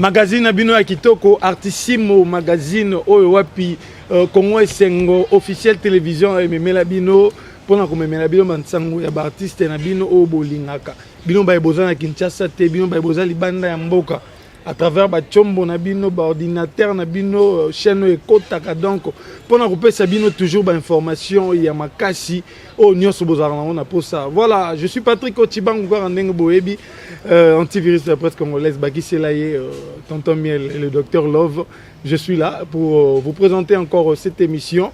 Magazine na bino ya kitoko, Artissimo magazine oyo wapi Congo Esengo officiel télévision ememela bino mpona komemela bino bansango ya baartiste na bino oyo bolingaka. Bino baye boza na Kinshasa te, bino baye boza libanda ya mboka, à travers bachombo na bino, baordinateur na bino, chaîne oyo ekotaka donc mpona kopesa bino toujours bainformation ya makasi oyo nyonso bozalaka nango na posa. Voilà, je suis Patrick Ochibangu, kaka ndenge boyebi, antivirus de la presse congolaise, bakisela ye tonton Miel et le docteur Love. Je suis là pour vous présenter encore cette émission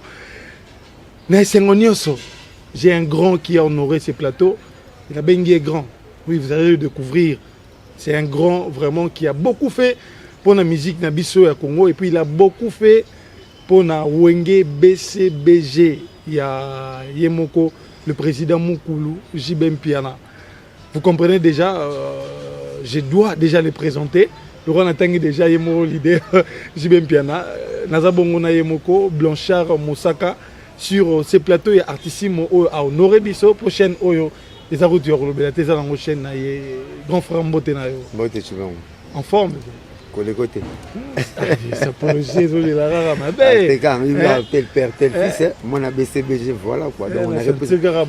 na esengo nyonso. J'ai un grand qui a honoré ce plateau. Il a bengi grand, oui, vous allez le découvrir. C'est un grand vraiment qui a beaucoup fait pour la musique na biso ya Congo et puis il a beaucoup fait pour na Wenge BCBG ya ye moko le président Mukulu JB Mpiana. Vous comprenez déjà, je dois déjà le présenter. Le roi natangi déjà ye moko leader JB Mpiana. Naza bongo na ye moko Blanchard Mosaka sur ce plateau ya Artissimo oyo a honoré biso. Prochaine oyo eza kutu ya kolobela te, eza nango chaîne na ye. Grand frère, mbote na yo. Mbote, Chibangu. En forme? Koleko te. Sapologie ezolela kaka mabe. Tel père, tel fils, mwana BCBG, voilà quoi. Donc on a kaka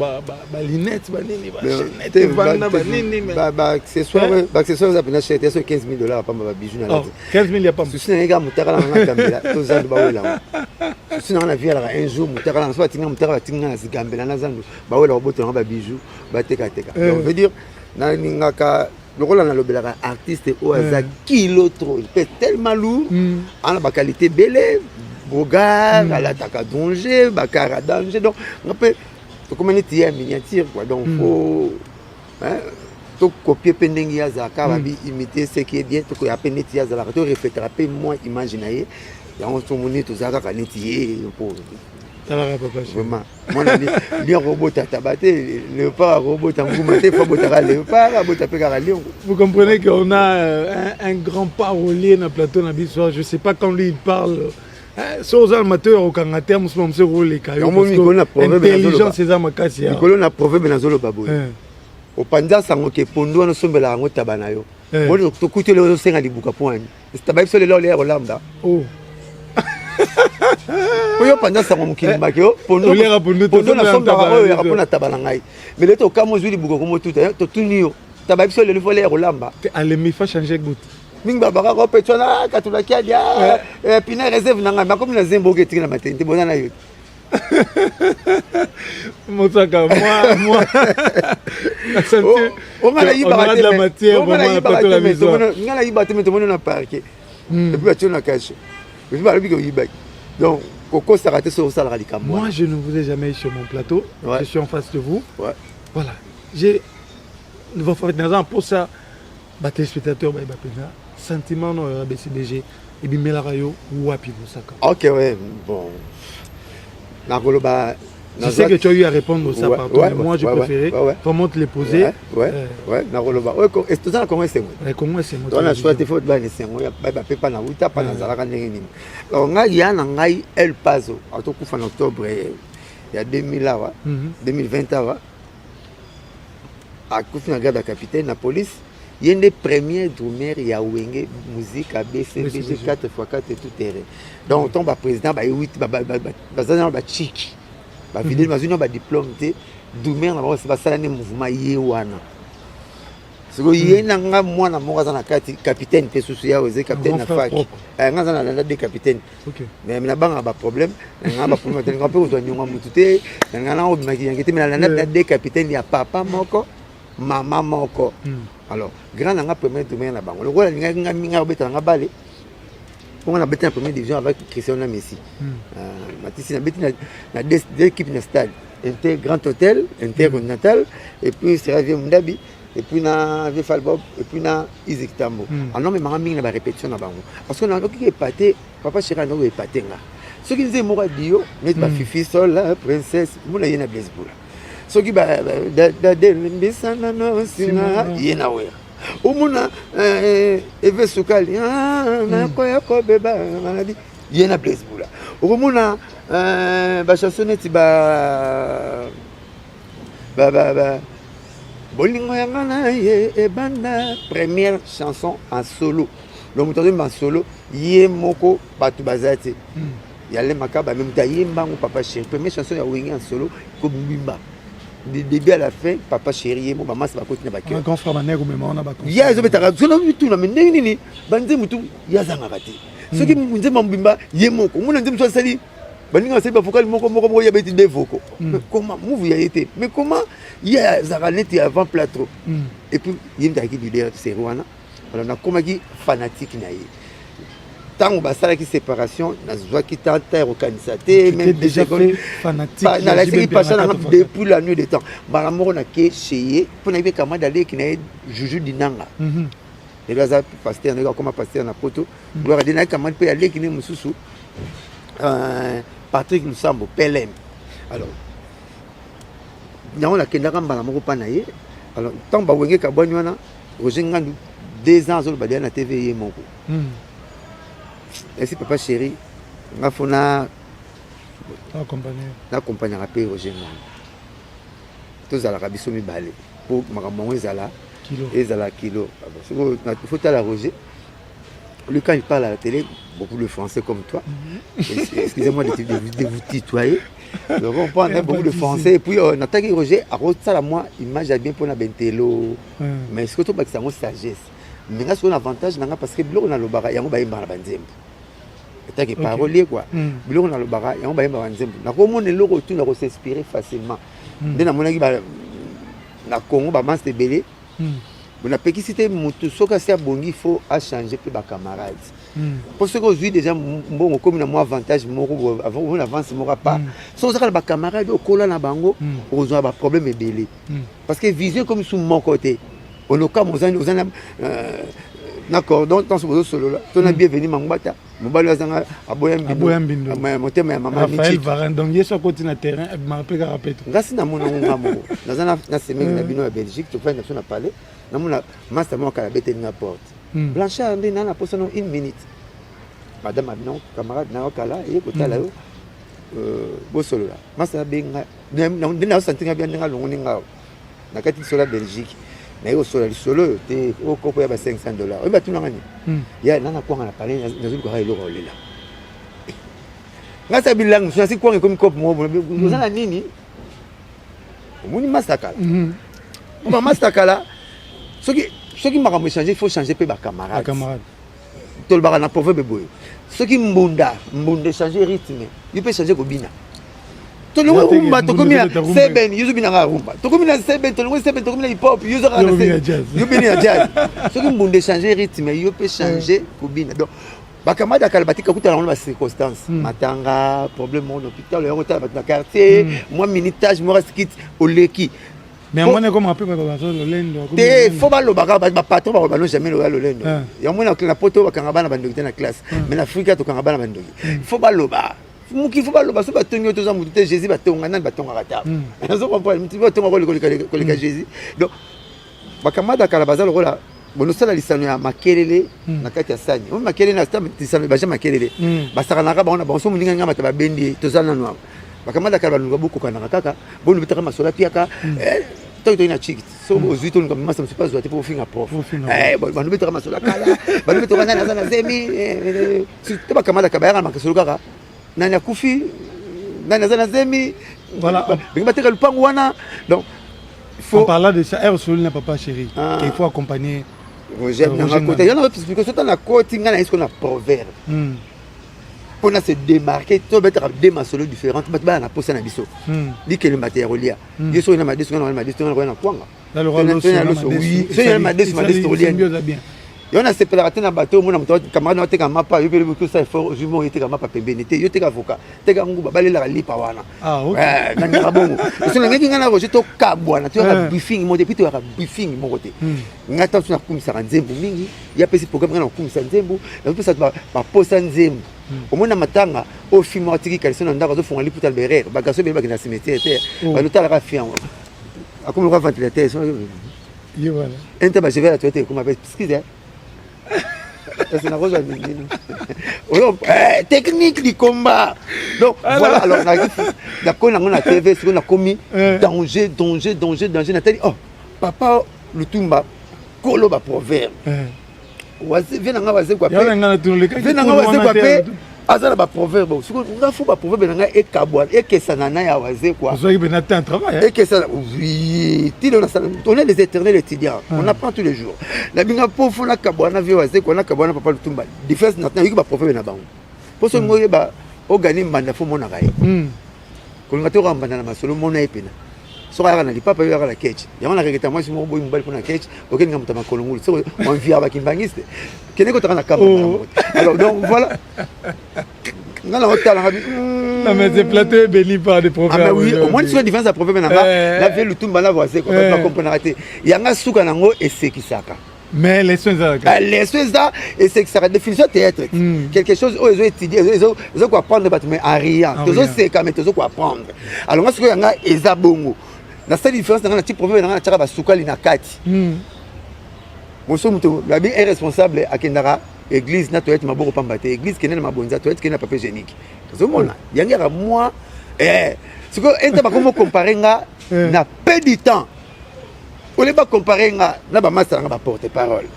balunettes, banini, bachaînette, vanda, banini. Baccessoire, baccessoire eza mpena cher te, so 15 000 $ pamba, babiju na lati. 15 000 ya pamba? Susi na ngai kaka motakala nanga gambela to zandu bawelango. Susi nanga na vie alaka un jour motakala nanga so batinga motaka, batinga na zigambela na zandu, bawela kobotolanga babiju, batekateka. Donc veut dire nalingaka lokola nalobelaka artiste oyo aza kilo trop, il pèse tellement lourd, ana baqualité ebele, bogar alataka danger, bakara danger. Donc nga mpe tokoma neti ye ya miniature quoi. Donc faut tokopie mpe ndenge ye azalaka. Babi imiter ce qui est bien, tokoya mpe neti ye azalaka, toreflétaka mpe mwa image na ye. Yango tomoni toza kaka neti ye mpo Talaka papa. Vraiment, mwana lion akobota taba te, léopard akobota nguma te, fo abotaka léopard, abota mpe kaka lion. Vous comprenez qu'on a un grand parolier na plateau na biso. Je sais pas quand lui il parle, so oza na mateyo ya kokanga te, mosusu mosusu ekoleka yo. Intelligence eza makasi. Likolo na proverbe nazoloba boye: opanza sango ke pondu wana osombelaka yango taba na yo, tokuti oleo ozosenga libuka mpo wani taba biso lelo oleya kolamba. Oyo panza sango mokili mbaki o pondu nasombaka oyo yaka mpona taba na ngai, mais lelo tokama ozwi libuka komotuta, totuni yo taba biso lelo fo oleya kolamba. Alemi fa changer goût. Mingi babakaka opetwa na katulaki adia pina réserve na ngai, makomi na zembo oke etiki na mateni te, boza na yo. Mosaka, moi, nga nayiba te, me tomoni na parquet et puis batio na cachet et puis balobi ke oyibaki. Donc kokosaka te soki osalaka likambo. Moi, je ne vous ai jamais eu sur mon plateau. Je suis en face de vous. Voilà, j'ai naza mposa batéléspectateur bayeba mpenza sentiment no ya BCBG ebimelaka yo wapi, Mosaka. Ok, ouais, bon, nakoloba. Je sais que tu as eu à répondre ça partout, mais moi je préférais vraiment te les poser. Ouais, nakoloba toza na Kongo Esengo. Kongo Esengo. Toza na choix te, fo bana esengo bape pa na wuta pa nazalaka ndenge nini. Donc ngai ya na ngai El Pazo atokufa na octobre ya 2000 awa, 2020 awa akufi na grade ya capitaine na police. Ye nde premier drummer ya Wenge Musique BCBG 4 x 4 tout terrain. Donc ntango baprésident baye, baza na bachiki bafidèle, bazwi na badiplôme te, drummer na bango basala nde mouvement ye wana. Sikoyo ye na nga mwana moko aza na kati, capitaine mpe susu ya oze capitaine na fac. Nga aza na landa de capitaine, mais nabangaka baproblème na nga, baproblème te, nga mpe kozwa niongo motu te, na nga na obimaki yanke te, mais nalanda na de capitaine ya papa moko, mama moko. Alors grand na nga premier drummer na bango, lokola alingaki nga mingi, akobeta na nga bale mponga nabeti na première division avec Cristiano na Messi. Matisi nabeti na deux équipes na stade Inter Grand Hôtel Intercontinental et puis sera vieux Mundabi et puis na vieux Falbob et puis na Isaac Tambo. Alors memanga mingi na barépétition na bango parce que nakoki epate papa chéri, andoko epate nga soki nzembo moko adio neti bafifi sol princesse mona ye na Blaise Bula, soki dadelembisana no singa ye na wera, omona eve sukali nakoya kobeba maladi ye na Blaise Bula, okomona bachanson neti ba bolingo yanga na ye ebanda, première chanson en solo. Donc moto azoyemba solo ye moko, bato baza te. Ya Makaba, mais moto ayembango Papa Chéri, première chanson ya Wenge en solo kobimba du début à la fin, Papa Chéri ye mo, bamasi bakoti na bakeur. Grand frère bandeko komema wana. Ye azobetaka solo mituna, mais ndenge nini banzembo tu ye azangaka te? Soki nzembo ya mobimba ye moko, omona nzembo so asali, baninga basali bavocale moko moko moko, ye abeti deux vocaux. Mais comment move ya ye te? Mais comment ye azalaka neti avant plat trop? Et puis ye moto azalaki leader série wana. Alors nakomaki fanatique na ye. Ntango basalaki séparation, nazwaki temps ya kokanisa te. Nalakisaki passion nanga depuis la nuit de temps. Mbala moko nake chez ye mpo nayebi camarade aleki na ye, Juju Dinanga. Lelo aza pasteur, ndenge akoma pasteur na Poto, gloire à Dieu. Naye camarade mpe aleki ne mosusu, Patrick Lusambo Pelem. Alors yango nakendaka mbala moko mpa na ye. Alors ntango bawenge kabwani wana, Roger Ngandu 2 ans azoloba deya na TV ye moko. Esi Papa Chéri, nga fona naaccompagnaka mpe Roger Ngandu, tozalaka biso mibale mpo makambo yango ezala kilo. Faut tala Roger, lui, quand il parle à la télé, beaucoup de français comme toi. Excusez-moi de vous tutoyer. Donc on prend beaucoup de français. Et puis, nataki Roger, à moi, image ya bien pour na bentelo. Mais ce que tu as c'est sagesse. Mais là, c'est un avantage, parce que biloko nalobaka yango bayembaka na banzembo. Etaki parolier quoi. Biloko nalobaka yango bayembaka banzembo. Nakomona eloko tu nakos'inspirer facilement. Nde namonaki na Congo bamaster ebele. Napekisi te motu soki asi abongi, faut achanger mpe bacamarade, mpo soki ozwi déjà mbongo, okomi na mwa avantage moko, omoni avance moko apa. Soki ozaka na bacamarade okola na bango, okozwa baproblème ebele, parce que vision ekomi su moko te. Onokama oza na cordon ntanso bozosolola to na Bienvenu Mangwata, mobali oyo azanga aboya mbindo, motema ya mama. Raphaël Varane, donc ye so akoti na terrain abimaka mpe kaka peto. Ngasi namona ngo nga moko, naza na semeki na bino ya Belgique, tofandi na biso na palais, namona master moko kala abeteli nga porte. Blanchard nde na posa no une minute, madame abino camarade na yo kala eye kotala yo, bosolola. Master abenga nde nazosanti nga bia ndenge alongoli nga na kati lisolo ya Belgique, naye kosolola lisolo oyo te, okopo ya ba 500 $ oyo batunanga nini ya nana kwanga na palais, nazolukaka eloko olela nga sa bilangi mosusu nasi kwanga ekomi kope moko oza na nini. Omoni master kala, oma master kala, soki makambo echanger, il faut changer mpe bacamarade. Tolobaka na proverbe boye: soki mbunda echanger rythme, yo mpe changer kobina. Tolongwe rumba, tokomi na seben, yo ozobinaka rumba. Tokomi na seben, tolongwe seben, tokomi na hip-hop, yo ozokaka yo bini na jazz. Soki mbunda echanger rythme, yo mpe changer kobina. Donc bacamarade ya kala batika kutana yango na bacirconstance, matanga, problème moko na hôpital, oya kotala bato na quartier, mwa minitage moko skit oleki. Mais yango wana ekoma mpe bato bazo lolendo. Te, faut balobaka, bapatron bakoloba no jamais loya lolendo. Yango na Poto bakanga bana bandoki te na classe, mais na Afrika tokanga bana bandoki. Faut baloba muki, faut baloba. So batongi oyo toza motu te, Jésus batonga nani? Batongaka ta, ozo comprendre, mutu batonga koleka Jésus. Donc bacamarade ya kala baza lokola bonosala lisano ya makelele na kati ya sani oyo makelele na lisano baja makelele, basakanaka bango na bango. So moninga nga bato babendi ye, toza nanu awa. Bacamarade ya kala baluka bokokanaka kaka, bonu betaka masolo apiaka ntango toyi na chiki. So ozwi toluka masa mosusu azwa te mpo ofinga prof, bandu betaka masolo akala, bandu betaka nani aza na zemi to. Bacamarade kala bayaka na makasolo kaka nani akufi, nani aza na zemi, bengi bateka lupangu wana. Donc faut... En parlant de ça, heure na Papa Chéri, ah, qu'il faut accompagner. Roger nanga kota yana expliquer so na koti nga na yesko na proverbe mpona se démarquer. Tobetaka deux masolo différentes, bato baya na posa na biso likelemba te ya kolia. Yo soki na madesu, nga na madesu, nga na koya na kwanga, soki na madesu, madesu tokolia. Yo nasepelaka te na bato omona moto camarade na oteka mapa, yo mpe osala effort, ozwi moko eteka mapa pembeni te. Yo teka avocat, teka nguba, balelaka lipa wana. Nandaka bongo. So nangeki ngai na Roger tokabwana, toyaka briefing moko te, puis toyaka briefing moko te. Ngai ntango so nakumisaka nzembo mingi, ye apesi programme, ngai nakumisa nzembo, nazopesa baposa nzembo. Omoni na matanga oyo fille moko atiki caleçon na ndako, azofunga liputa berere, bagarçon ebele bakende na cimetière te, balotalaka fille yango akomi lokola ventilateur ente bageve ya toilette ekoma pe excuse parce nakozwa nini oyo technique du combat. Donc voilà, alors nakomi nango na TV, sikoyo nakomi danger, danger, danger, danger. Natali, oh, papa Lutumba kolo baproverbe. Vieux na nga Wazekwa mpe, vieux na nga Wazekwa mpe aza na baproverbe. Sikoyo nga faut baproverbe na ngai ekabwa, ekesana na ya Wazekwa. Ekesana, oui. Tino nasala, on est les éternels étudiants, on apprend tous les jours. Nabinga mpo faut nakabwa na vieux Wazekwa, nakabwa na papa Lutumba. Différence, nayoki baproverbe na bango, mpo soki oyeba ogani mbanda, faut monaka ye. Kolinga te okoka mbanda na masolo, mona ye pena. Soki ayaka na lipapa, yo yaka na ketch. Yango nakeketa mwasi moko boyi mobali mpona ketch, okeninga moto ya makolo ngulu. Soki onviaka bakimbangiste, kende kotaka na kamba. Alors donc voilà, nga na otalanga. Non, mais ce plateau est béni par des proverbes. Ah, mais oui, au moins, tu différence ya proverbe na nga na vieux Lutumba na Wazekwa, bakomprenaka te. Yanga suka nango esekisaka. Mais leçon ezalaka. Leçon eza, esekisaka. Définition théâtre, quelque chose oyo ezoétudie, ezokoapprendre bato, mais en riant. Tozoseka, mais tozokoapprendre. Alors nga sikoyo, yanga eza bongo. Nasali différence na nga, na ti proverbe na nga, natiaka basukali na kati. Moso moto babi irresponsable akendaka église na toilette maboko pamba te. Église kende na mabonza, toilette kende na papier hygiénique. Tozomona yango yaka mwa sikoyo enta bakomo compare nga na peu du temps. Ole bacompare nga na bamasa nga baporte parole,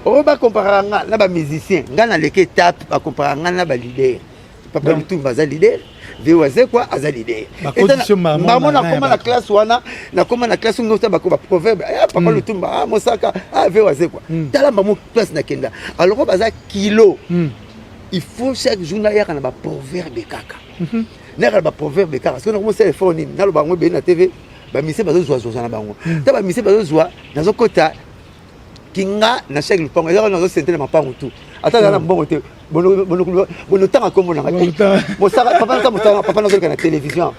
oyo bacomparaka nga na bamusicien, nga naleki étape. Bacomparaka nga na baleader. Papa Lutumba aza leader, vieux Wazekwa aza leader. Mbamo nakoma na classe wana, nakoma na classe ngo bako baproverbe: papa Lutumba, mosaka, vieux Wazekwa. Tala mbamo place nakenda. Alors baza kilo, il faut chaque jour nayaka na baproverbe kaka, nayaka na baproverbe kaka. Soki nakomosala effort nini, naloba yango ebele na TV, bamisie bazozwazwazwa na bango. Ta bamisie bazozwa, nazokota kinga na chaque lupango, ezaka nazosente na mapango tu. Ata aza na mbongo te, bonotanga nkombo nanga te. Mosaka papa naza mosaka, papa nazoleka na télévision,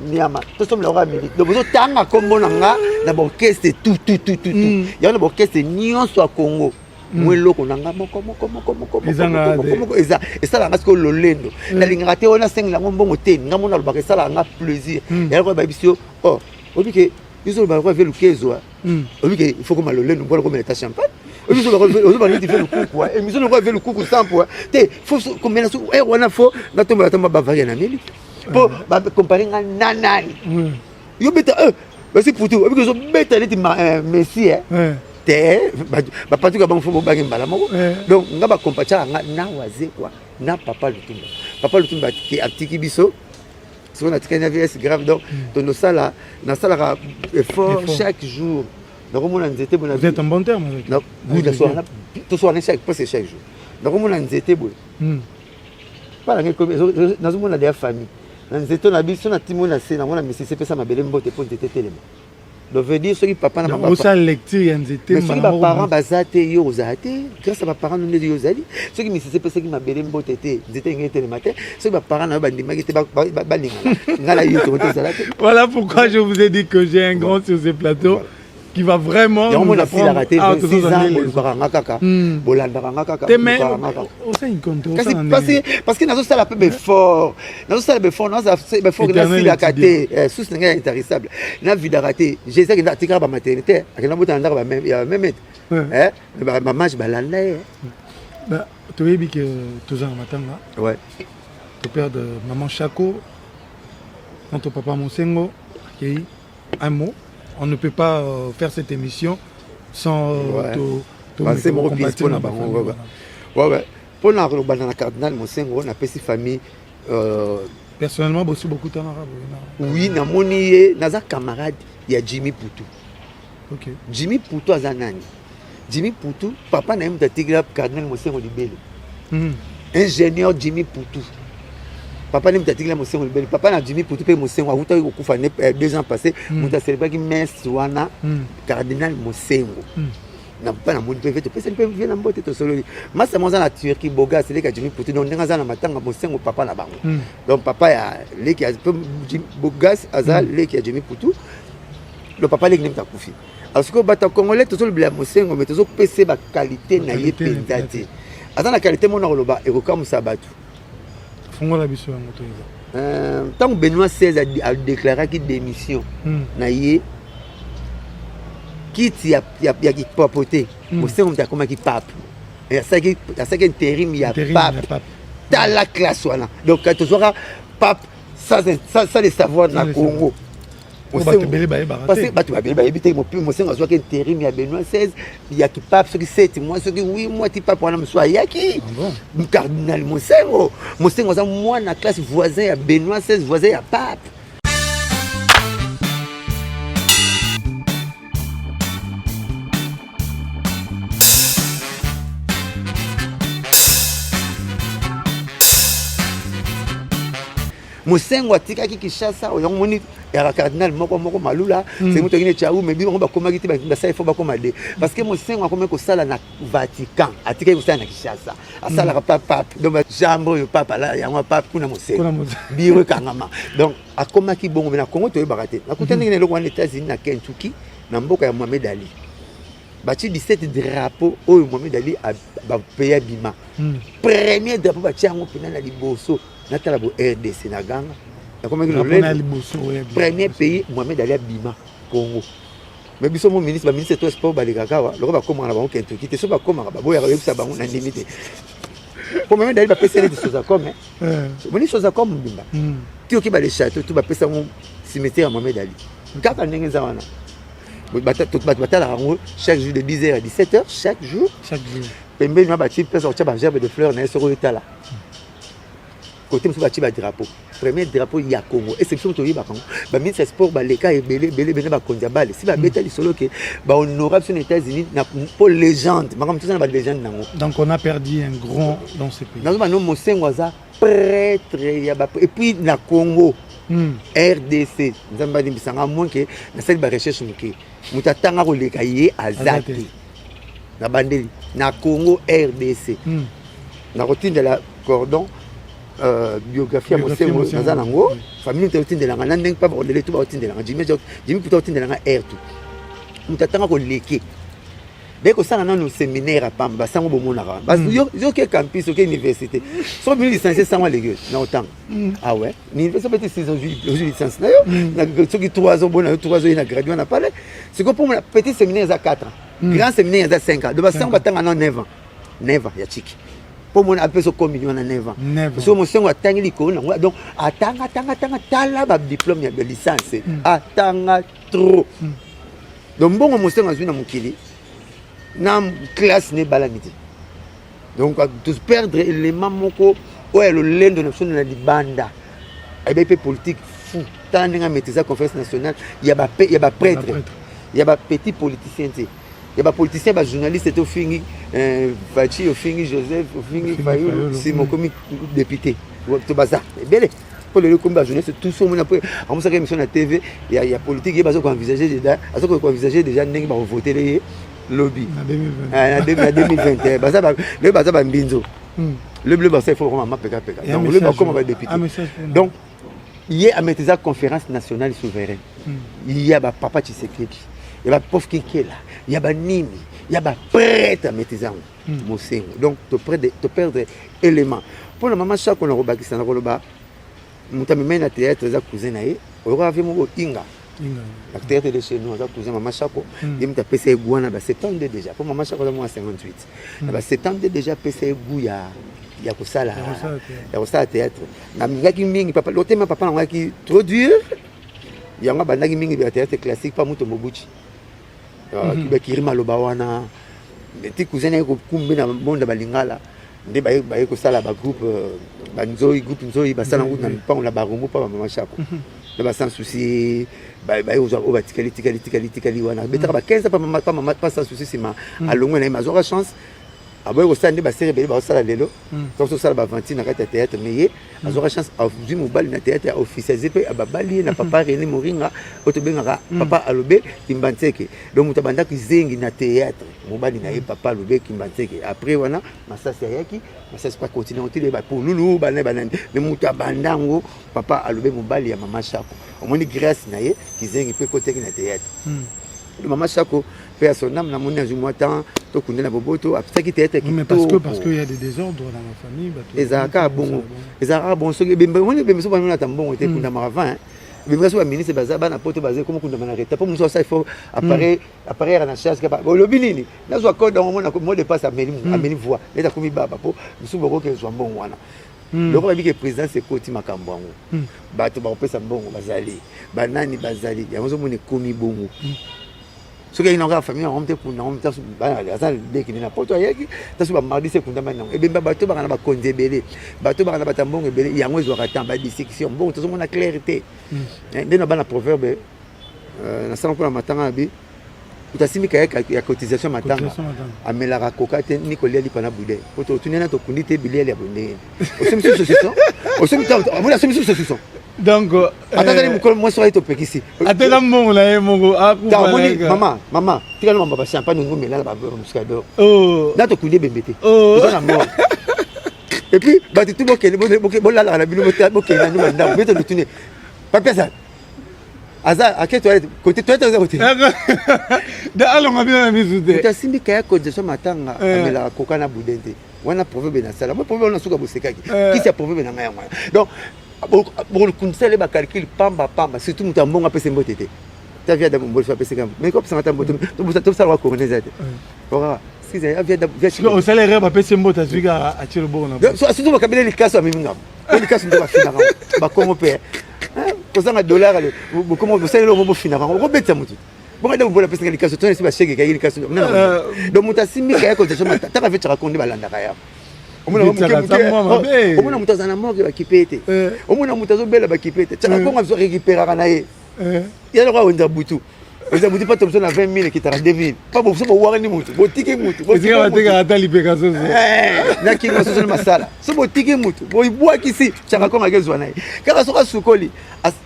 niama tosomela oka minute. Donc bozotanga nkombo na nga na baorchestre tout tout tout tout tout yango, na baorchestre nyonso ya Congo. Mwa eloko na nga moko moko moko moko moko moko eza, esalaka nga sikoyo lolendo. Nalingaka te oyo nasengela yango mbongo te. Nga mona alobaka, esalaka nga plaisir. Yango bayebisi yo, oh, oyebi ke biso olobaka kwa vieux Lukezwa, oyebi ke il faut koma lolendo mpona komela ta champagne. Ozoba neti vieux Lukuku, émission lokola vieux Lukuku sampo te. Faut komela ere wana, faut natombola tamba Bavaria na meli mpo bacompare nga na nani. Yo beta basi putu, oyebi ke ozobeta neti Messi te. Bapatuka bango, faut bobangi mbala moko. Donc nga bakompatiaka nga na Wazekwa na papa Lutumba. Papa Lutumba atiki biso, soki natikali na vs grave. Donc tondosala, nasalaka effort chaque jour. Nakomona nzete boye. Vous êtes en bon terme? Oui, toswana chaque, presque chaque jour. Nakomona nzete boye, mpana ngai nazomona deya famille na nzete na biso. Natimo na se, namona misisi epesa mabele mbote mpo nzete etelema. Donc veut dire soki papa na mama, osala lecture ya nzete. Soki baparent baza te, yo ozala te. Grâce à baparent no nde yo ozali. Soki misisi epesaki mabele mbote te, nzete engei etelema te. Soki baparent na yo bandimaki te balingana, ngai na yo tongo te, ozala te. Voilà pourquoi je vous ai dit que j'ai un grand sur ce plateau qui va vraiment nous apprendre. Te 26 ans, bolukaka nga kaka, bolandaka nga kaka. Parce que nazosala mpe befort, nazosala befort, nazosala befort, nasilaka te. Susi na ngai ya intarissable, navidaka te. Jésus akenda, atikaka bamaternité, akenda botana ndako ya bameme te, bamage balanda ye. Toyebi ke toza na matanga. Toperdre maman Chako, notre papa Mosengo akei. Un mot, on ne peut pas faire cette émission sans pensée moko pièce mpona bango. Ouais, mpona kolobanda na cardinal Mosengo, napesi famille. Personnellement, bosi bokutanaka boye? Oui, namoni ye. Naza camarade ya Jimmy Putu. Jimmy Putu aza nani? Jimmy Putu, papa na ye moto atikela cardinal Mosengo libele. Ingénieur Jimmy Putu, papa nde moto atikela Mosengo libele. Papa na Jimmy Putu mpe Mosengo awutaki kokufa ne 2 ans passé. Moto acélébraki messe wana, cardinal Mosengo. Na mpa namoni mpe topesani mpe vieux na mbote, tosololi. Masa mo aza na Turquie, bogas leki ya Jimmy Putu. Donc ndenge aza na matanga, Mosengo papa na bango. Donc papa ya leki ya bogas aza leki ya Jimmy Putu. Le papa leki nde moto akufi. Alors sikoyo bato ya congolais tozolobela Mosengo, mais tozopesa baqualité na ye mpenza te. Aza na qualité mona koloba ekokamwisa bato. Fungola biso yango toyeba. Ntango Benoît XVI adéclaraki démission na ye, kiti ya kipapo te. Mosengo moto akomaki pape, asalaki intérim ya pape. Tala classe wana. Donc tozwaka pape sans le savoir na Congo. Bato ebele bayebaka. Parce que bato babele bayebi te. Mosengo azwaki intérim ya Benoît 16, yaki pape soki 7 mois, soki 8 mois, ti pape wana mosusu ayaki. Cardinal Mosengo, Mosengo aza mwana classe, voisin ya Benoît 16, voisin ya pape. Mosengo atikaki Kinshasa. Yango moni yaka cardinal moko moko malula. Soki moto akini Tchau, mais bango bakomaki te, basala ifo bakoma de, parce que Mosengo akomaki kosala na Vatican, atikaki kosala na Kinshasa, asalaka pa pape. Donc jambe oyo pape ala yango, pape kuna, Mosengo biro ekangama. Donc akomaki bongo. Me na Congo toyebaka te. Nakuta ndenge na eloko wana, États-Unis, na Kentucky, na mboka ya Mohamed Ali, batie 17 drapeau oyo Mohamed Ali bapeya bima. Premier drapeau batie yango mpena na liboso, natala bo RDC na ganga, nakomaki premier pays Mohamed Ali abima, Congo. Mais biso mo ministre, baministre to sport balekaka awa, loko bakomaka na bango Kentucky te. So bakomaka, baboyaka oyebisa bango. Na ndimi te, po Mohamed Ali bapesa neti Sozacom, moni Sozacom mobimba ti oki bale château tu, bapesa yango cimetière ya Mohamed Ali kaka ndenge eza wana. Bato batalaka yango chaque jour de 10 heures à 17 heures, chaque jour. Chaque jour. Pembeni wana batie place bakotia bagerbe de fleur na ye. Soki oyotala côté mosusu, batie badrapeau, premier drapeau ya Congo. Ese biso toyebaka yango. Baministre ya sport baleka ebele ebele ebele, bakonzi ya bale si babeta lisolo ke bahonora biso na États-Unis mpo légende, makambo toza na balégende nango. Donc on a perdu un grand dans ce pays. Nazoba no, Mosengo aza prêtre ya ba, et puis na Congo RDC, Nzambe alimbisanga moins ke nasali barecherche moke, moto atanga koleka ye aza te na bandeli na Congo RDC. Nakotindela cordon biographie ya Mosengo, naza nango. Famille moto otindelanga na ndenge mpa bakodele tu, baotindelanga Jimi, Jimi puta otindelanga air tu. Moto atanga koleke baye kosala nano séminaire ya pamba, basango bomonaka yoke campus, oke université, soki bino licencie, sango aleki na otanga. Ah ouais, université obeti 6 ans, ozwi licence na yo, soki 3 ans bona yo 3 ans, oye na graduat na pale. Sikoyo mpo mona petit séminaire eza 4 ans, grand séminaire eza 5 ans. Donc basango batanga na 9 ans, 9 ans ya chiki mpo mona apesa okomini wana 9 ans. So Mosengo atangi likolo nango. Donc atanga, atanga, atanga, tala badiplôme ya licence, atanga trop. Donc mbongo Mosengo azwi na mokili na classe ne ebalani te. Donc toperdre élément moko oyo ya lolendo na biso na libanda. Ayebi mpe politique fou. Tala ndenge amaîtrise conférence nationale ya baprêtre, ya bapetit politicien te, ya bapoliticien, bajournaliste te. Ofingi Faci, ofingi Joseph, ofingi Fayulu, nsima okomi député. To baza ebele mpo lelo ekomi bajournaliste tous. Omona mpo amosaka émission na TV ya politique, ye baza koenvisage déjà, aza koenvisage déjà ndenge bakovotele ye lobi na 2021. Baza lobi, baza bambinzo lobi, lobi basa, il faut bakoma mapekapeka. Donc lobi bakoma badéputé. Donc ye amaîtrisa conférence nationale souveraine ya bapapa Tshisekedi, ya baprof Kinkela, ya banini, ya baprêtre, amaîtrise yango Mosengo. Donc toperdre élément. Mpona mama Chako, na kobakisa na koloba, moto amemai na théâtre eza cousin na ye, oyoka vie moko Inga na théâtre de chez nous, aza cousin mama Chako. Ye moto apesa ye goût wana ba 72 déjà, mpo mama Chako aza mwa 58. Na ba 72 déjà apesa ye goût ya kosala théâtre. Namingaki mingi papa lotema, papa nango ayaki trop dur, yango abandaki mingi ya théâtre classique pa moto Mobuchi, bakiri maloba wana. Ti cousin na ye kokumbe na monde balingala nde baye kosala bagroupe banzoi, groupe Nzoi, basala yango na mpango na Barumbu mpa bamama Chako na baSans Souci. Baye kozwa oyo batikali tikali tikali tikali wana, betaka ba 15 pa pa Sans Souci. Nsima alongwe na ye, mazwaka chance, aboyi kosala nde basere ebele baosala lelo, tosala baventure na kati ya théâtre. Mais ye azwaka chance, azwi mobali na théâtre, officialisé mpe babali ye na papa René Moringa oyo tobengaka papa Alobe Kimbantseke. Donc moto abandaki zengi na théâtre, mobali na ye papa Alobe Kimbantseke. Après wana Masasi ayaki, Masasi pa continue otile bapululu bana banani. Mais moto abanda yango papa Alobe, mobali ya mama Chako. Omoni grâce na ye, kizengi mpe koteki na théâtre. Mama Chako mpe ya son âme, namoni azwi mwa temps, tokunde na boboto, apesaki théâtre. Mais parce qu'il y a des désordres dans la famille. Ezalaka bongo, ezalaka bongo. Soki ebembe, omoni ebembe, so banonata mbongo te, ekundamaka 20. Ebembe so baministre baza bana poto, baza ekoma kundama na retard, mpo mosu asala il faut appareil, appareil yaka na charge kapa. Olobi nini? Nazwa code yango, mona mot de passe, ameli, ameli voix neti akomi baba, mpo mosusu bokoki ezwa mbongo wana. Loko bayebi ke présidence ekoti makambo yango, bato bakopesa mbongo bazali, banani bazali. Yango ozomona ekomi bongo. Soki ayaki nango kaka famille yango te, kunda yango taso aza leki na poto, ayaki taso bamardi se ekundamani nango ebemba. Bato baka na bakonzi ebele, bato baka na bato ya mbongo ebele. Yango ezwaka temps, badiscussion, mbongo tozomona clair te. Nde na bana proverbe nasala mpona matanga na bi moto asimbi kaye ya cotisation matanga, amelaka koka te ni kolia lipa na boudin, po totuni na tokundi te biliali ya bondenge. Osombi susu saucisson, osombi, asombi susu saucisson. Donc ata azali mokolo mwasi oyo topekisi. Ateka mbongo na ye moko. Amoni mama, mama, tika na mamba bachampagne ngomela na bamuscador na tokundi ebembe te, toza na mort. Et puis bato tu bokende, bolalaka na bino, bokende na bino bandako. Bino tolutuni papi aza aza ake toilette, côté toilette aza côté. Alonga bino na misu te. Moto asimbi kaya cotisation matanga amelaka koka na boudin te. Wana proverbe nasala mo proverbe wana suka bosekaki. Kisi ya proverbe na ngai yango wana. Donc bokundisa le bacalcul pamba pamba, surtout moto ya mbongo apesa mbote te. Ta via da bomboli so apesaka, mais kopesanga ta mbote, tosala wa corona eza te. Osala erreur, bapesi mbote, azwi kaka, atie loboko na surtout bakabeli likaso, amemi ngambo po likaso nde bafinaka bakongo mpe kozanga dollar bosali eloko bofinaka yango, okobetisa motu bongo. Nde bobola apesaka likaso tona esi bashege ekaki likaso. Donc moto asimbi kaya cotisation taka vetiaka konde balandaka ya omona moto aza na morgue, bakipe te. Omona moto azobela, bakipe te. Tiaka kongo biso récupéraka na ye ya lokola wenza butu, wenza butu pa tobiso na 20 000 ekitaka 2 000 pa boso bowakani motu, botiki motu. Esika batekaka ata lipeka soso. Na kingo soso na masala so, botiki motu, boibwakisi. Tiaka kongo akezwa na ye kaka soki asukoli,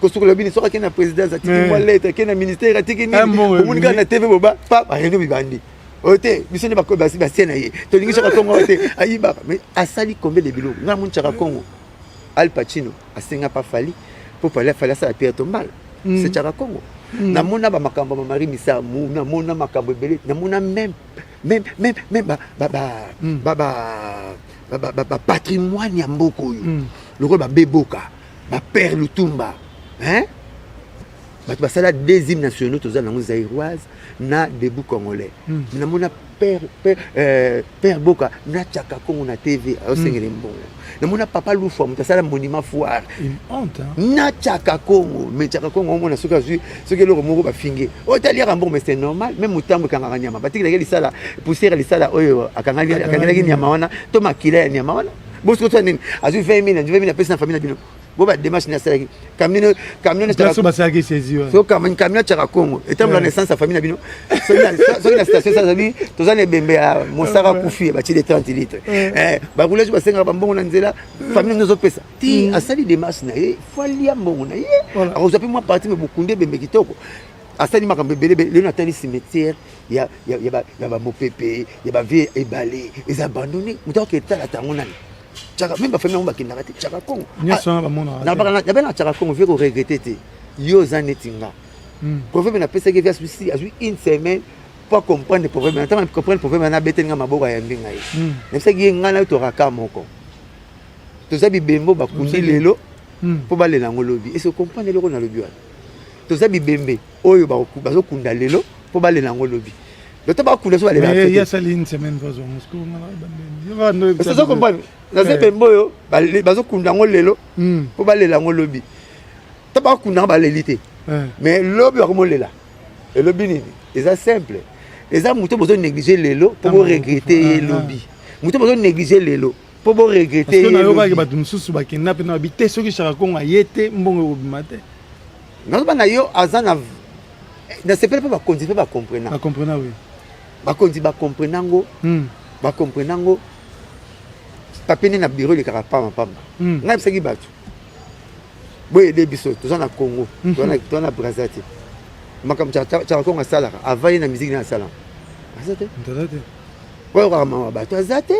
kosukola bini. Soki akei na présidence, atiki mwa lettre, akei na ministère, atiki nini, omoni kaka na TV boba pa baréunion bibandi oyo te. Biso nde basie na ye, tolingi Chaka Kongo te, ayibaka. Mais asali combien de biloko? Ngai namoni Chaka Kongo, Al Pacino asenga pa Fally mpo Fally, Fally asala pierre tombale, c'est Chaka Kongo. Namona bamakambo ya Marie Misamu, namona makambo ebele, namona même bapatrimoine ya mboka oyo lokola babeboka, bapère Lutumba, hein? Bato basala deux hymnes nationaux toza nango, zairoise na Debout Congolais. Namona père Boka na Chaka Kongo na TV azosengela mbongo. Namona papa Lufwa, moto asala monument foire na Chaka Kongo. Mais Chaka Kongo, omona soki azwi, soki eloko moko bafingi oyo taliaka mbongo, mais c'est normal. Même motambo ekangaka nyama, batikelaki lisala poussière, lisala oyo akangelaki nyama wana to makila ya nyama wana. Bosiko toa nini? Azwi 20 000, 20 000 apesi na famille na bino. Bo badémarche nini asalaki? Camion, camion. Basalaki saisi. So camion Chaka Kongo etambola na essence ya famille na bino. Soki na station azabi, toza na ebembe ya mosaka kufi, batie de 30 litres, baroulage, basengaka bambongo na nzela, famille na ozopesa ti. Asali démarche na ye, fo alia mbongo na ye, akozwa mpe mwa parti. Me bokunde ebembe kitoko, asali makambo ebele. Lelo natali cimetière ya bamopepe ya bavie ebale eza abandonné. Moto aketala tango nani? Chaka, même bafamille yango bakendaka te. Chaka Kongo nabe na Chaka Kongo vie koregretter te. Yo oza neti nga, proverbe napesaki vie, azwi une semaine po comprendre proverbe. Ntango comprendre proverbe, nabeteli nga maboko, ayambi ngai. Nayebisaki ye, ngai nayo toraka moko, toza bibembe bakundi lelo mpo balela yango lobi. Ese comprendre eloko nalobi wana? Toza bibembe oyo bazokunda lelo mpo balela yango lobi. Loto bakunda so balela. Comprendre, naza ebembe oyo bazokunda yango lelo mpo balela yango lobi. To bakunda yango, baleli te, mais lobi bakomolela. Elobi nini? Eza simple, eza moto bozo néglige lelo mpo boregretter ye lobi. Moto bozo néglige lelo mpo boregretter ye. Nayokaki bato mosusu bakenda mpe na babi te, soki Chaka Kongo aye te, mbongo ekobima te. Nazoba na yo, aza na nasepeli mpo bakonzi mpe bacomprena. Bacomprena, oui. Bakonzi bacomprena yango, bacomprena yango. Papier nde na bureau elekaka pamba pamba. Ngai bisaki bato boyede biso, toza na Congo, toza na Braza te. Makambo Chaka Kongo asalaka avant ye na musique nde asalaka aza te. Oyo kaka mawa, bato aza te.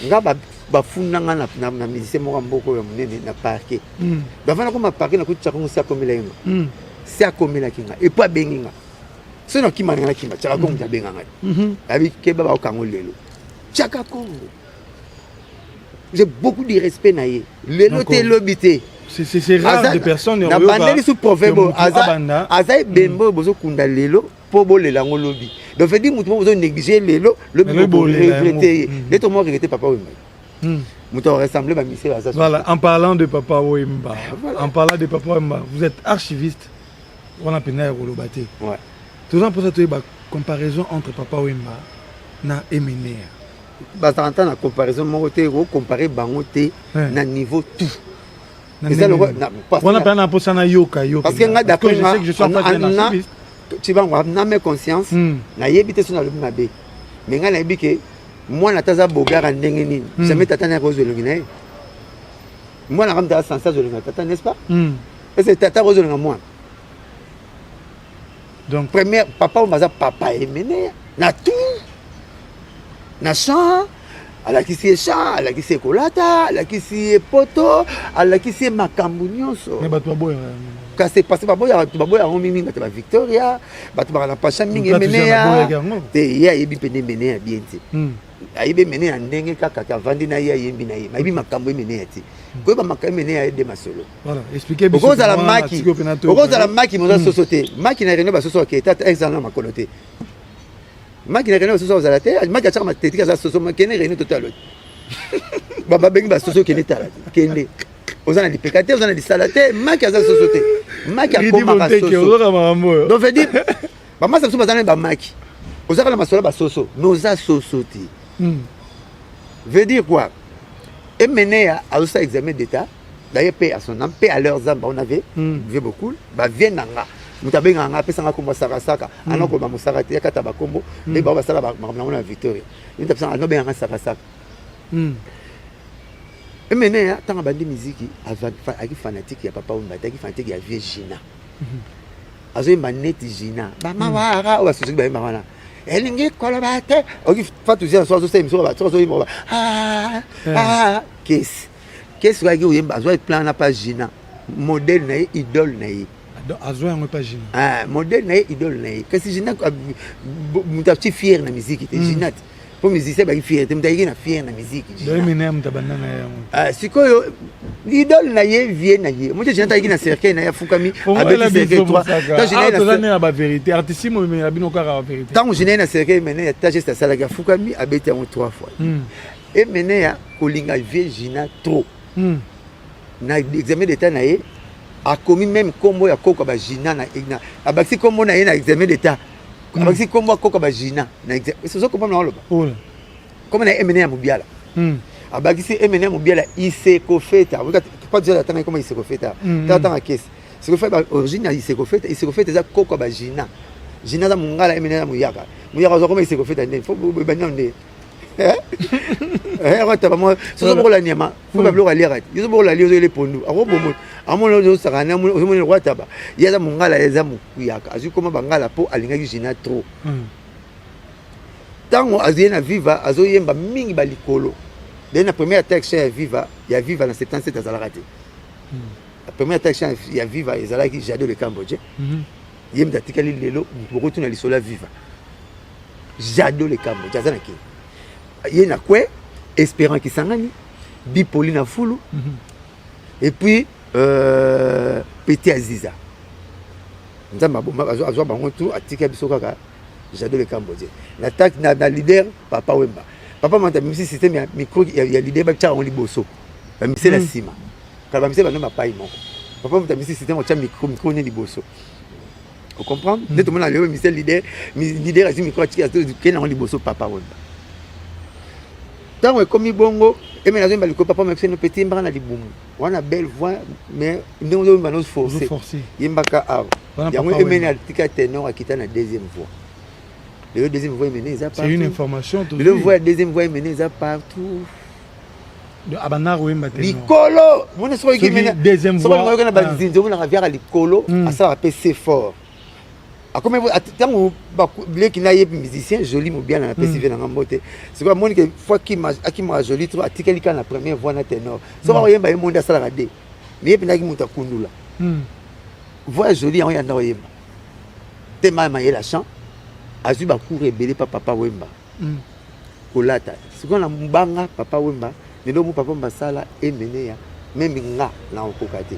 Nga bafunda nga na musicien moko ya mboka oyo ya monene na parquet. Bavanda koma parquet, nakuti Chaka Kongo si akomela ye nga, si akomelaki nga. Et puis abengi nga, soki nakima nga, nakima. Chaka Kongo moto abenga ngai, abi keba, baokango lelo. Chaka Kongo, j'ai beaucoup de respect na ye. Lelo te, elobi te. C'est rare de personnes. Na bandeli su proverbe, aza ebembe oyo bozokunda lelo mpo bolela yango lobi. Donc veut dire motu moko bozo néglige lelo, lobi boregretter ye. Nde tomo regretter papa Wemba. Moto aressemble bamusicien baza. Voilà, en parlant de Papa Wemba, voilà. En parlant de Papa Wemba, vous êtes archiviste, wana mpenza ya koloba te. Toza mposa toyeba comparaison entre Papa Wemba na Emeneya. Bazalaka nta na comparaison moko te, okompare bango te na niveau tout. Eza wana mpenza na mposa nayoka yo. Parce que nga, d'après nga, Cibango na mes conscience, nayebi te so nalobi mabe, mais ngai nayebi ke mwana ata aza bogara ndenge nini, jamais tata naye akozwa elongi na ye. Mwana kamta aza sense, azolinga tata, n'est-ce pas? Ese tata akozolinga mwana? Donc première, papa oyo aza papa Emeneya na tout, na champ alakisi ye champ, alakisi ye kolata, alakisi ye poto, alakisi ye makambo nyonso. Mais bato baboyaka. Kasi parce baboyaka, baboyaka yango mingi. Bato ba Victoria, bato baka na pasha mingi. Emeneya te, ye ayebi mpene Emeneya bien te. Ayebi Emeneya ndenge kaka te avandi na ye, ayembi na ye, ayebi makambo Emeneya te. Koyeba makambo Emeneya ye de masolo. Okozala maki, okozala maki, moza soso te. Maki na reno, basoso aketa ezala na makolo te. Maki na reno, basoso ozala te. Maki atiaka matetiki, aza soso. Kende reno, totalo babengi basoso, kende tala, kende. Oza na lipeka te, oza na lisala te. Maki aza soso te, maki akomaka soso. Donc veut dire bamasa biso baza na bamaki, ozaka na masolo basoso, mais oza soso te. Veut dire quoi? Emeneya azosala examen d'état. D'ailleurs, paix à son âme, paix à leurs âmes. On avait vu beaucoup bavie na nga. Moto abengaka nga, apesanga kombo Sakasaka. Anakoloba mosaka te, yakata bakombo nde bao basala makambo nango na Victoria. Moto apesanga, anobenganga Sakasaka. Emeneya, ntango abandi miziki, aki fanatique ya Papa Wemba te, aki fanatique ya vieux Gina. Azoyemba neti Gina, bamawara oyo basusuki bayemba wana, elingi koloba te oki fatuzi so azosala émission, so azoyemba kesi kesi oyaki oyemba, azwa plan na pa Gina, modèle na ye, idole na ye. Azwa yango epa Gina. Modèle na ye, idole na ye. Kasi Gina, moto atie fier na miziki te. Gina te, po musicien baki fier te, moto ayeki na fier na miziki. Sikoyo idole na ye, vie na ye, moto Gina ayeki na cercueil na ye, afukami, abeti cercueil 3. Na bavérité, artiste momemela bino kaka bavérité. Ntango Gina ye na cercueil, mene ya ta geste asalaki, afukami, abeti yango 3 fois. Emeneya kolinga vieux Gina trop, na examen d'état na ye akomi même nkombo ya koko bagina na, abakisi nkombo na ye na examen d'état, abakisi nkombo ya koko bagina na. Ozo comprendre na oloba? Nkombo na ye Emeneya Mobiala, abakisi Emeneya Mobiala Isekofeta. Pas déjà atanga nkombo Isekofeta, tanga kesi Isekofeta, origine ya Isekofeta. Isekofeta eza koko ya bagina. Gina aza mongala, Emeneya aza moyaka. Moyaka azwa koma Isekofeta nde fo bandi nde akotaba mwa soso bokola nyama, fo babiloko aliaka te. Yo bokola li, ozoyele pondu, akobomo amoni ozosaka, ozomoni lokwa taba. Ye aza mongala, ye aza mokuyaka, azwi koma bangala mpo alingaki Gina trop. Ntango azoye na Viva, azoyemba mingi balikolo. Daye na première attaque ya Viva, ya Viva na 77 azalaka te. La première attaque ya Viva ezalaki Jado le Cambodge. Ye moto atikali lelo bokotuna lisolo ya Viva, Jado le Cambodge aza na kini ye na kwe, Espérant Kisangani, Bipoli na Fulu, et puis Petit Aziza. Nzambe aboma, azwa bango tu, atika biso kaka Jado le Cambodge na, na leader Papa Wemba. Papa mata bimisi système ya micro ya leader, batiaka yango liboso, bamise na nsima. Kala bamise bano mapai moko. Papa moto abimisi système otya micro, micro ne liboso. Ocomprendre nde tomona lelo mise leader, leader azwi micro, atiki, akende yango liboso. Papa Wemba, ntango ekomi bongo, Emene azoyemba likolo, papa mabisi no petit, yembaka na libumu wana, belle voix, mais ndenge ozoyemba no forcé, yembaka awa. Yango Emene atika ténor, akita na deuxième voix. Lelo deuxième voix Emene eza partout. C'est une information. Lelo voix ya deuxième voix Emene eza partout. Abanda koyemba te likolo. Moni soki oyoki na banzinzi, omonaka viaka likolo, asalaka mpe c'est fort. Akomi ntango leki na ye musicien Joli Mobiana, napesi vie nanga mbote. Sikoyo amoni ke fo akimaka Joli trop, atikali kaka na première voix na ténor. Soki akoyemba, ye monde asalaka de, mais ye mpendaki moto akundula voix ya Joli, yango yanda koyemba te. Ma mayela chant, azwi bacours ebele pa Papa Wemba. Kolata sikoyo na mbanga Papa Wemba, lelo mo Papa Wemba asala Emeneya, même nga na okoka te.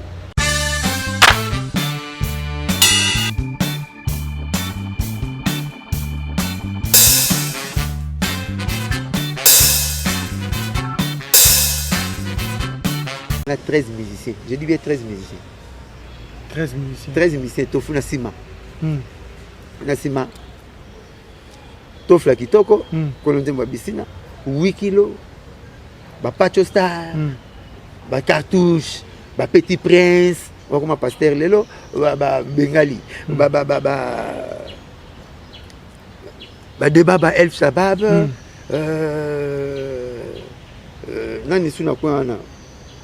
Na 13 musiciens, je dis bien 13 musiciens. 13 musiciens. 13 musiciens tofu na nsima. Na nsima tofula kitoko. Kolo nzembo ya bisina 8 kilo, bapacho star, bacartouche, bapetit prince bakoma pasteur lelo, babengali, badeba, ba elf shabab. Nani su na coin wana,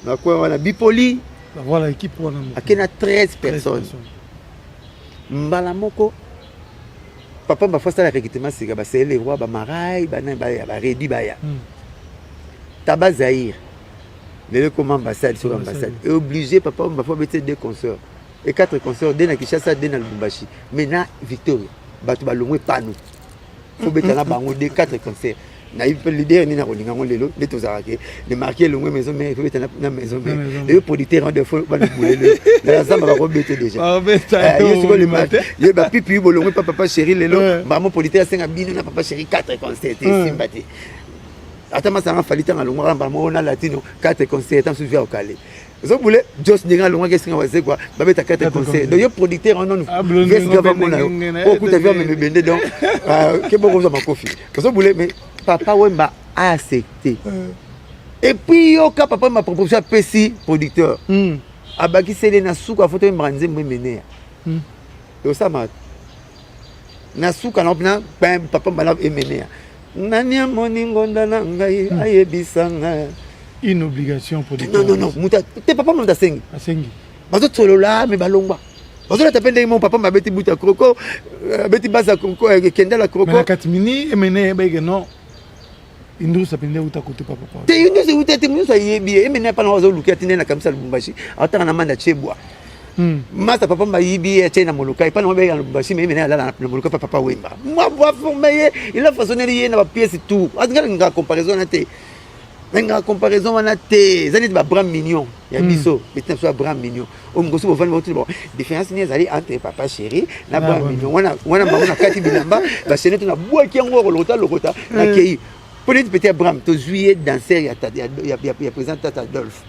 na coin wana bipoli. Voilà, équipe wana. Ake na 13 personnes mbala moko. Papa bafo asala recrutement sika, basele le roi, bamarai, banani baya, baredi baya. Taba Zaire lelo ekoma ambassade, soki ambassade e obligé papa bafo abeti deux concerts et quatre concerts, deux na Kinshasa, deux na Lubumbashi. Mais na Victoria bato balongwe pano, fo beta na bango deux, quatre concerts. Nayebi mpe leader nini akolinga yango lelo nde tozalaka ke le marquis elongwe maison mère, fo beta na maison mère. Lelo producteur ande fo balobule lelo na zamba bakobete déjà. Ye sikoyo le marquis ye bapipi bolongwe pa papa chéri lelo mbamo producteur asenga bino na papa chéri quatre concert te, esimba te. Ata masanga fali ntango alongwaka mbala moko na latino quatre concert, ta mosusu ya okale ozobule jos ndenge alongwaki esinga wazekwa babeta 4 concert. Donc yo producteur wana nonu vesgava mona yo okuta vi ameme bende, donc ke boko ozwa makofi ozobule. Mais papa Wemba a accepté. Et puis yoka, papa ma proposition apesi producteur, abakiseli na suka foto oyembaka nzembo emenea osama na suka na mpena papa mbala emenea nani amoni ngonda na ngai ayebisanga. Une obligation producteur. Non, non, non, mutu te, papa moto asengi. Asengi. Bazosolola me balongwa, bazolata mpe ndenge moko. Papa abeti buta kroko, abeti base ya kroko, kendala kroko. Na kati mini emene yebeke non, Indrusa mpenza euta kote papa. Te, Indrusa euta te, nyonso ayebi ye. Emene apana azoluki atinde na kamisa Lubumbashi, atanga na manda chebwa. Masa papa bayibi ye, atie na Molokai epai nango bayeka na Lubumbashi. Me emene alala na Molokai pa papa Wemba aforme ye, il a façonné ye na bapièce tout. Azinga alingaka comparaison wana te, nalingaka comparaison wana te. Eza neti babram mignon ya biso beti na biso ya Bram Mignon oyo mokosi bovandi baotuna ba différence nini ezali entre papa chéri na Bram Mignon wana. Wana bango na kati bilamba bachene to nabwaki yango kolokota lokota nakei mpo neti petit Abraham tozwi ye danser ya président tata Adolphe,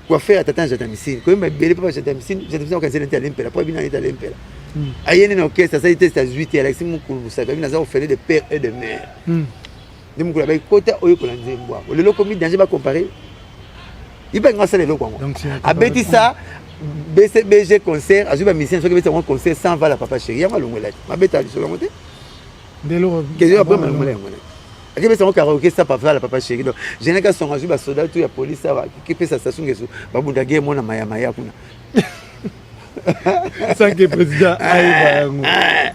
coiffeur ya tata Jata Misine, koyemba ebele mpo Jata Misine, Jata Misine okaniseli neti alempela mpo abina neti alempela. Ayeni na orchestre, asali test, azwi te. Alakisi mokulu mosaka bino aza orphelin de père et de mère. Nde mokolo abai kota oyekola nzembo ako lelo komi danger bacompare ibenga asala eloko yango abetisa BCBG concert, azwi bamusicien soki abetisa yango concert sans vala papa chéri yango alongwela te, mabeta lisolo yango te. Question après malongola yango akebesa yango karaoke sa pavala papa chéri. Donc général Kasongo azwi basoda tu ya police awa kepesa Sassou Nguesso babunda guerre mona mayamaya kuna. Sans que président ayeba yango.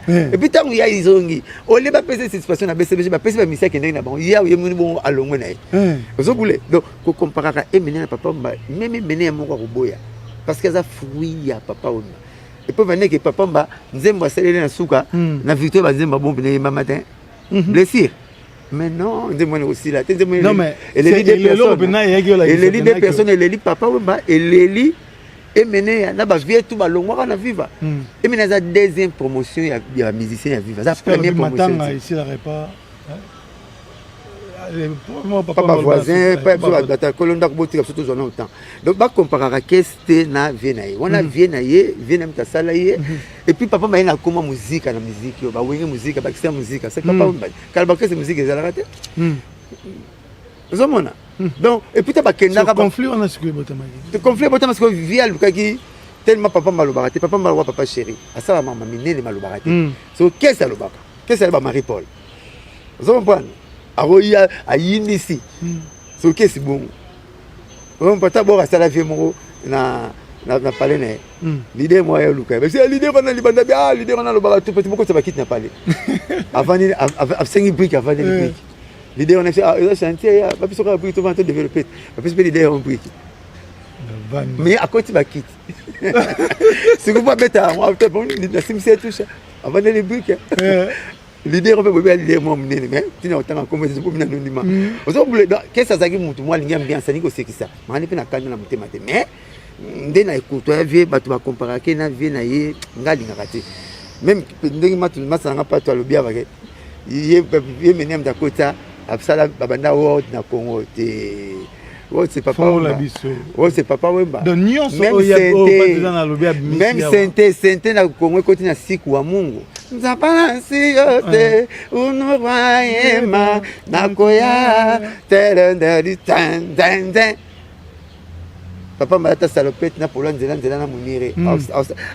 Et puis ntango ya izongi olie bapesa situation na BCBG, bapesi bamisi akendeki na bango yawe ye moni bongo alongwe na ye ozobule. Donc kokomparaka emene na papa Wemba, même emene ya moko akoboya parce que aza fruit ya papa Wemba. Et puis bandeke papa Wemba nzembo asaleli na suka na victoire, banzembo abombi na yemba matin blessure. Mais non, nzembo wana ekosila te. Nzembo eleli deux personnes, eleli deux personnes, eleli papa Wemba, eleli emene na bavie tu balongwaka na Viva. Emene aza deuxième promotion ya bamusicien ya Viva, aza première promotion. Pa bavoisin pa biso bato akolo ndako botika biso tozwa na autant. Donc bakomparaka kese te na vie na ye wana, vie na ye, vie na moto asala ye. Et puis papa maye nakoma muzika na muziki oyo bawenge muzika bakisa muzika, c'est papa kala bakese muzika ezalaka te, ozomona. Donc et puis te bakendaka conflit wana sikoyo ebotamaki. Conflit ebotama sikoyo, vie alukaki tellement papa malobaka te. Papa maloba, papa chéri asala mama minene malobaka te. So kese alobaka, kese ayeba Marie Paul, ozo comprendre, akoya ayindisi so kesi bongo ata boko asala vie moko na palais na ye. Leader moko aye luka ye, basi leader wana libanda bi ah leader wana alobaka tout petit bokotisa bakiti na palais, avandi asengi brique, avandeli brique. Leader wana eza chantier ya babiso kaka brique tovanda to développe, bapesi mpe leader yango brique mais akoti bakiti sikoyo mpo abeta yango nasimbisi ye touche, avandeli brique. Leader mpe boyebi leader mwa monene mais ntina kotanga nkombo eza na nondima ozobule. Kese azalaki mutu mwa alingi ambiance, alingi kosekisa makani mpe na kanda na motema te. Mais nde na ekoto ya vie bato bakomparake na vie na ye, nga alingaka te. Même ndenge masalanga pato alobi abake ye mene ya moto akota asala babanda world na Congo te. World c'est Papa Wemba. World c'est Papa Wemba. Donc nyonso oyo eza na lobi abimisi. Même synthé, synthé na Congo ekoti na siku wa Mungu. Nzapana nsi yote unurwayema nakoya terenderi ten ten ten. Papa malata salopette na polo nzela nzela na munire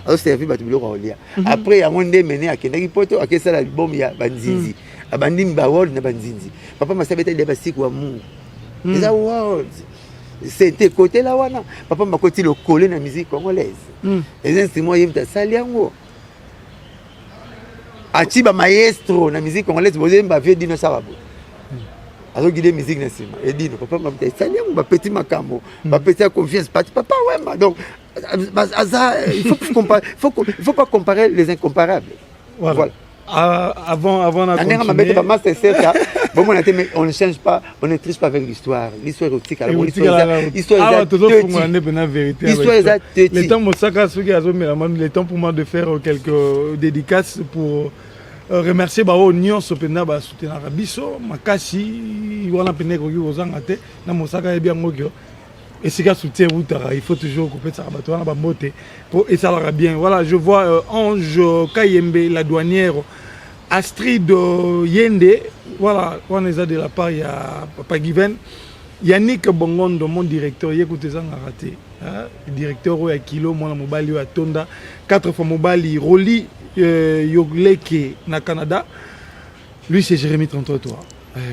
azoservi bato biloko ya kolia. Après yango nde mene akendaki poto akesala album ya banzinzi. Abandi ba world na banzinzi. Papa masabeta ile basiku wa Mungu. Eza world sente ekotela wana papa makoti lokole na musique congolaise. Eza instrument ye moto asali yango, ati ba maestro na musique congolaise. Boyemba vie dino asala boye, azoguide musique na nsima edino. Papa mabuta esali yango, bapeti makambo, bapeti ya confiance pati Papa Wemba. Donc aza, il faut pas comparer les incomparables. Voilà, voilà. Avant na ndenge mabe te, bamaster certes bomona te, mais on ne change pas, on ne triche pas avec l'histoire. L'histoire eotikala, histoire tozofungola nde mpena vérité. Histoire eza. Le temps mosaka soki azomela, le temps pour moi de faire quelques dédicaces pour remercier bao nyonso mpenza basoutenaka biso makasi wana. Mpenza ekoki kozanga te na mosaka ayebi yango kio esika soutien eutaka. Il faut toujours kopesaka bato wana bambote mpo esalaka bien. Voilà, je vois Ange Kayembe, la douanière Astrid Yende, voilà, wana eza de la part ya papa Given. Yannick Bongondo, mon directeur, ye kutu ezangaka te, directeur oyo ya kilo, mwana mobali oyo atonda quatre fois mobali. Roli Yoleke na Canada, lui c'est Jérémy 33 3,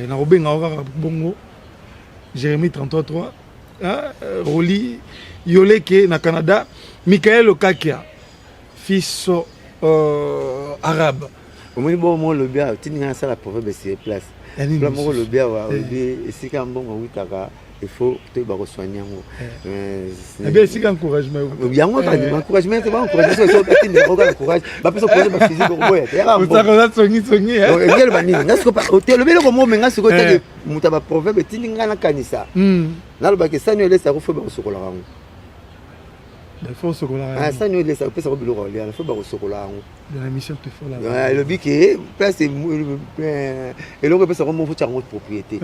nakobenga kaka bongo Jérémy 33 3, hein, Roli Yoleke na Canada. Michael Okakia, fils arabe. Omoni bongo moko olobi awa, otindi ngai nasala proverbe sur place. Pla moko olobi awa, olobi esika mbongo awutaka, il faut toyeba kosoigne yango. Ebe esika encouragement. Yango encouragement te, baencouragement so batindaka kaka courage, bapesa courage baphysique okoboya te. Oza songisongi. Eloba nini? Nga siko te, olobi eloko moko, me nga sikoyo take moto ya baproverbe etindi ngai nakanisa, nalobaki esani oyo elesaka, fo bakosokolaka yango. Sani oyo elesaka, opesaka biloko kolia, fo bakosokola yango. Elobi ke place eloko epesaka mo, fotya yango propriété.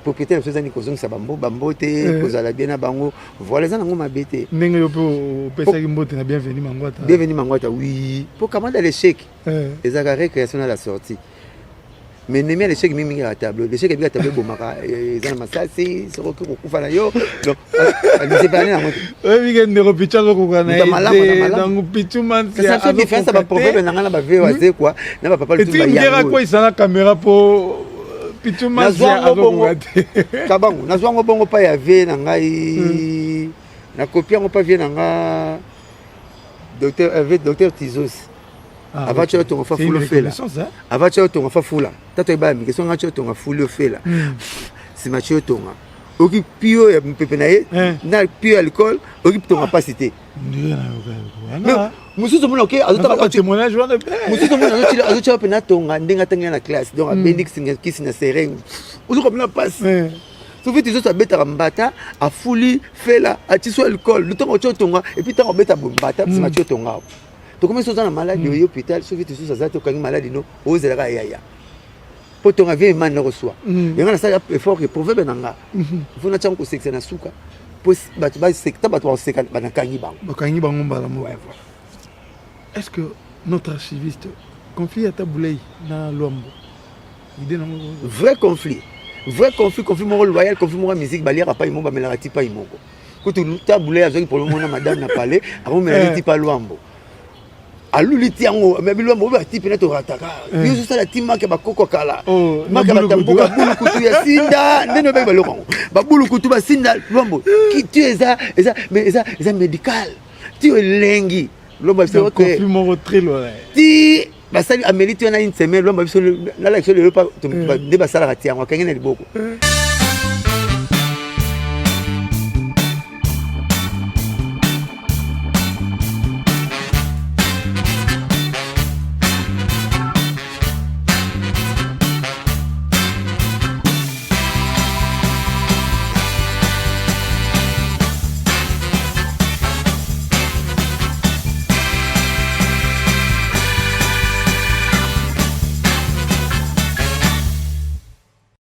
Propriété na biso eza nini? Kozongisa bambote, kozala bien na bango. Voilà, eza nango mabe te. Ndenge yo mpe opesaki mbote na Bienvenu Mangwata. Bienvenu Mangwata, oui, po kamanda l'échec ezalaka récréation na la sortie, mais nemi ya l'échec mingimingi ya tableau. L'échec ebika tableau ebomaka, eza na masasi, soki okoki kokufa na yo. Donc lisepelani yango te. Oyebike ndeko Pichu azokoka na ye te, donc Pichu. Mansi différence ya baproverbe na ngai na bave wazekwa na bapapa. Etindera kweyisa na caméra po Pichu Mansi azokoka te. Kabango nazwa yango bongo pa ya vie na ngai, nakopi yango pa vie na nga docteur Tizos. Avant tia otonga fa fula ofela, avant tia otonga fa fula tata oyeba mike, songa tia otonga fuli ofela, nsima tia otonga oki pio ya mopepe na ye na pio ya alcool, oki tonga mpasi te. Mosusu omona oke, mosusu omona azotia mpe natonga ndenge atangela na classe, donc abendi kisi na seringue, ozoka mpena mpasi. Soki Tizoso abetaka mbata, afuli fela, ati so alcool, ntango otia otonga, et puis ntango obeta boye mbata, nsima tia otonga awa. Tokomi so oza na maladi, oye hôpital, soki Tizoso aza te, okangi maladi no, ozelaka yaya mpo tonga vie emani na koswa. Yango nasala effort ke proverbe na nga ifo natyango kosekisa na suka, mpo bato ta bato bakoseka, banakangi bango. Bakangi bango mbala moko. Est-ce que notre archiviste, conflit ya Tabu Ley na Lwambo, idée nango? Vrai conflit, vrai conflit, conflit moko loyal, conflit moko ya musique. Baliaka pai moko, bamelaka ti pai moko. Kutu Tabu Ley azwaki problème moko na madame na palais, akomela ti pa Lwambo aluli ti yango. Me bilwambo oyo bati mpena torataka, yo ozosala ti maka bakoko kala, maka batamboka bulukutu ya sinda ndenge obeki baloko yango, babulukutu basinda. Lwambo ti eza eza mais eza médical, ti elengi lwambo biso ti basali ameli ti wana une semaine. Lwambo biso nalakisa lelo nde basalaka ti yango, akangi na liboko.